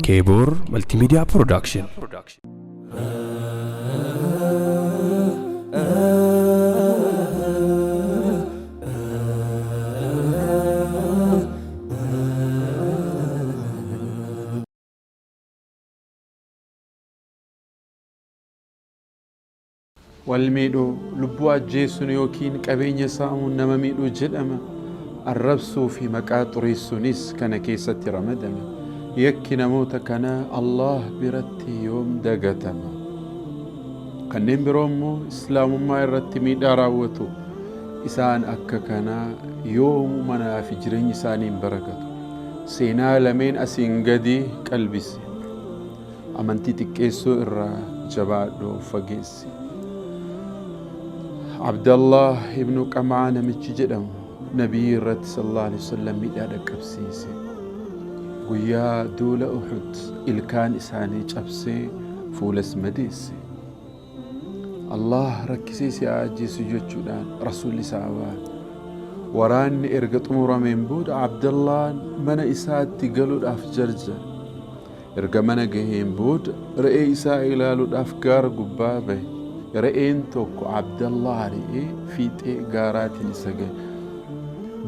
Keeboor Multimedia Production. Wal miidhuu, lubbuu ajjeesuun yookiin qabeenya saamuun nama miidhuu jedhama. Arrabsuu fi maqaa xureessuunis kana keessatti ramadama. Yakki namoota kanaa Allaah biratti yoom dagatama? Kanneen biroo immoo Islaamummaa irratti miidhaa raawwatu. Isaan akka kanaa yoomuu manaa fi jireenyi isaanii hin barakatu. Seenaa lameen asiin gadii qalbisi. Amantii xiqqeessuu irraa jabaadhu of fageessi. Abdallaah ibnu Qam'aa namichi jedhamu Nabiyii irratti sallallahu alaihi wasallam miidhaa dhaqqabsiise. Guyyaa duula Uhud ilkaan isaanii cabsee fuulas madeesse. Allaah rakkisee si haa ajjeesu jechuudhaan Rasuulli isa abaare. Waraanni erga xumurameen booda Abdallaan mana isaatti galuudhaaf jarjare. Erga mana gaheen booda re'ee isaa ilaaluudhaaf gaara gubbaa bahe. Re'een tokko Abdallaa ari'ee fiixee gaaraatiin isa gahe.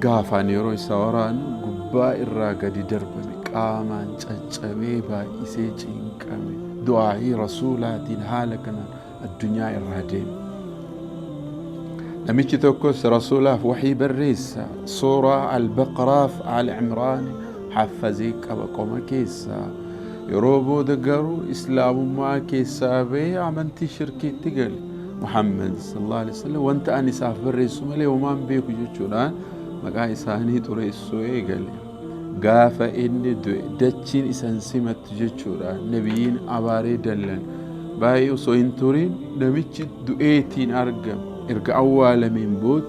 Gaafaan yeroo isa waraanu gubbaa irraa gadi darbame. Qaamaan caccabee baay'isee cinqame. Du'aa'ii Rasuulaatiin haala kanaan addunyaa irraa deeme. Namichi tokkos Rasuulaaf waxii barreessa. Suuraa Al-Baqaraaf Al-Imraan haffazee qaba qoma keessaa. Yeroo booda garuu Islaamummaa keessaa bahee amantii shirkiitti gale. Muhammad sallallahu alaihi wasallam wanta ani isaaf barreessu malee homaa hin beeku jechuudhaan maqaa isaanii xureessuu eegale. Gaafa inni du'e dachiin isa hin simattu jechuudhaan nabiyyiin abaaree dallan. Baay'ee osoo hin turin namichi du'eetiin argame. Erga awwaalameen booda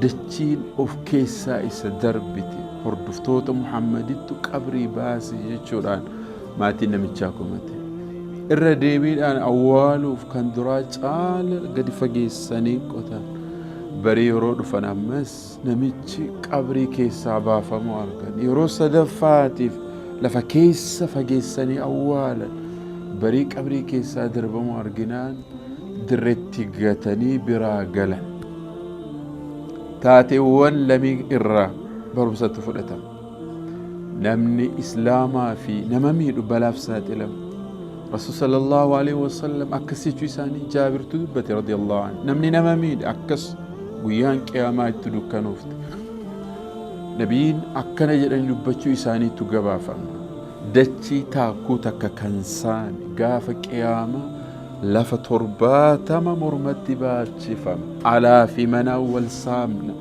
dachiin of keessaa isa darbite. Hordoftoota Muhammadittu qabrii baase jechuudhaan maatiin namichaa komate. Irra deebiidhaan awwaaluuf kan duraa caala gadi fageessanii qotan. Barii yeroo dhufan ammas namichi qabrii keessaa baafamuu argan. Yeroo sadaffaatiif lafa keessa fageessanii awwaalan. Barii qabrii keessaa darbamuu arginaan dirretti gatanii biraa galan. Taateewwan lamii irraa barumsatu fudhatama. Namni Islaamaa fi nama miidhu balaaf saaxilama. Rasuul sallallahu alaihi wasallam akkas jechuu isaanii Jaabirtu dubbate radiyallahu anhu. Namni nama miidhe akkas guyyaan qiyaamaa itti dukkanoofte. Nabiin akkana jedhanii dubbachuu isaaniitu gabaafama. Dachii taakkuu takka kan saame gaafa qiyaamaa lafa 70 mormatti baachifama. Alaa fi manaan wal saamna.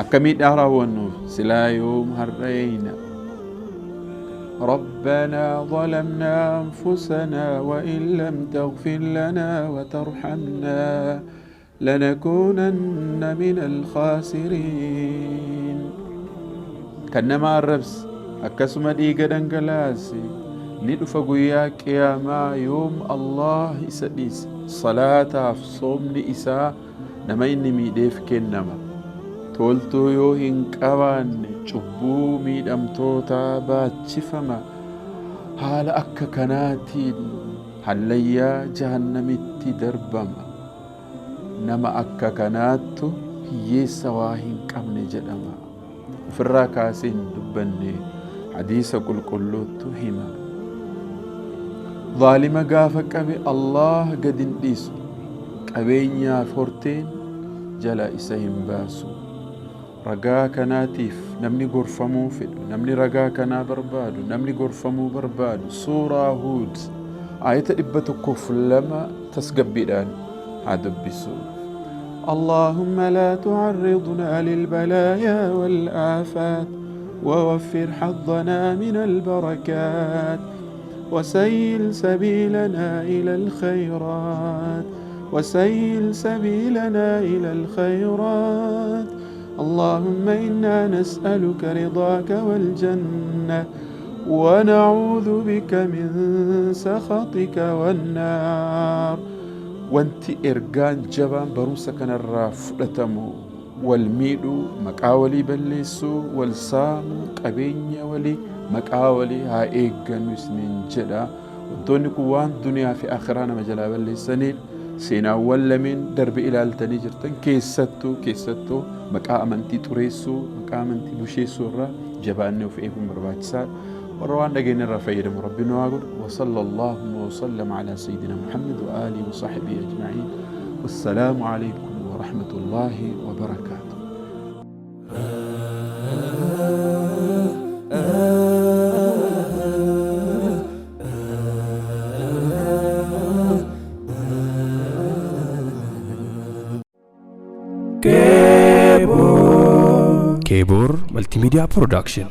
Akka miidhaa raawwannuuf silaa yoom har'a eeyna. ربنا ظلمنا أنفسنا وإن لم تغفر لنا وترحمنا لنكونن من الخاسرين. Kan nama arrabse akkasuma dhiiga dhangalaase ni dhufa guyyaa qiyaamaa yoom Allaah isa dhiisa. Salaataaf soomni isaa nama inni miidheef kennama. Toltuu yoo hin qabaanne cubbuu miidhamtootaa baachifama. Haala akka kanaatiin hallayyaa jahannamitti darbama. Nama akka kanaattu hiyyeessa waa hin qabne jedhama. Ofirraa kaasee hin dubbanne hadiisa qulqulluuttu hima. Zaalima gaafa qabe Allaah gad hin dhiisu. Qabeenyaaf horteen jala isa hin baasu. Ragaa kanaatiif namni gorfamuu fedhu, namni ragaa kanaa barbaadu, namni gorfamuu barbaadu Suuraa Huud aayata 102 tasgabbiidhaan haa dubbisu. اللهم لا تعرضنا للبلايا والآفات ووفر حظنا من البركات وسيل سبيلنا إلى الخيرات وسيل سبيلنا إلى الخيرات اللهم إنا نسألك رضاك والجنة ونعوذ بك من سخطك والنار. Wanti ergaan jabaan barumsa kanarraa fudhatamu Wal miidhuu, maqaa walii balleessuu, wal saamuu, qabeenya walii, maqaa walii haa eeggannu isiniin jedha. Wantoonni kun waan duniyaa fi akhiraa nama jalaa balleessaniidha. Seenaawwan lameen darbe ilaaltanii jirtan keessattuu maqaa amantii xureessuu, maqaa amantii busheessuu irraa jabaannee of eeguun barbaachisaadha. Warra waan dhageenya irraa fayyadamu Rabbi nu haa godhu. Wa sallallahu wa sallam ala sayyidina Muhammad wa alihi wa sahbihi ajma'in. Wassalaamu alaykum wa rahmatullahi wa barakaatuh. Keebor Multimedia Production.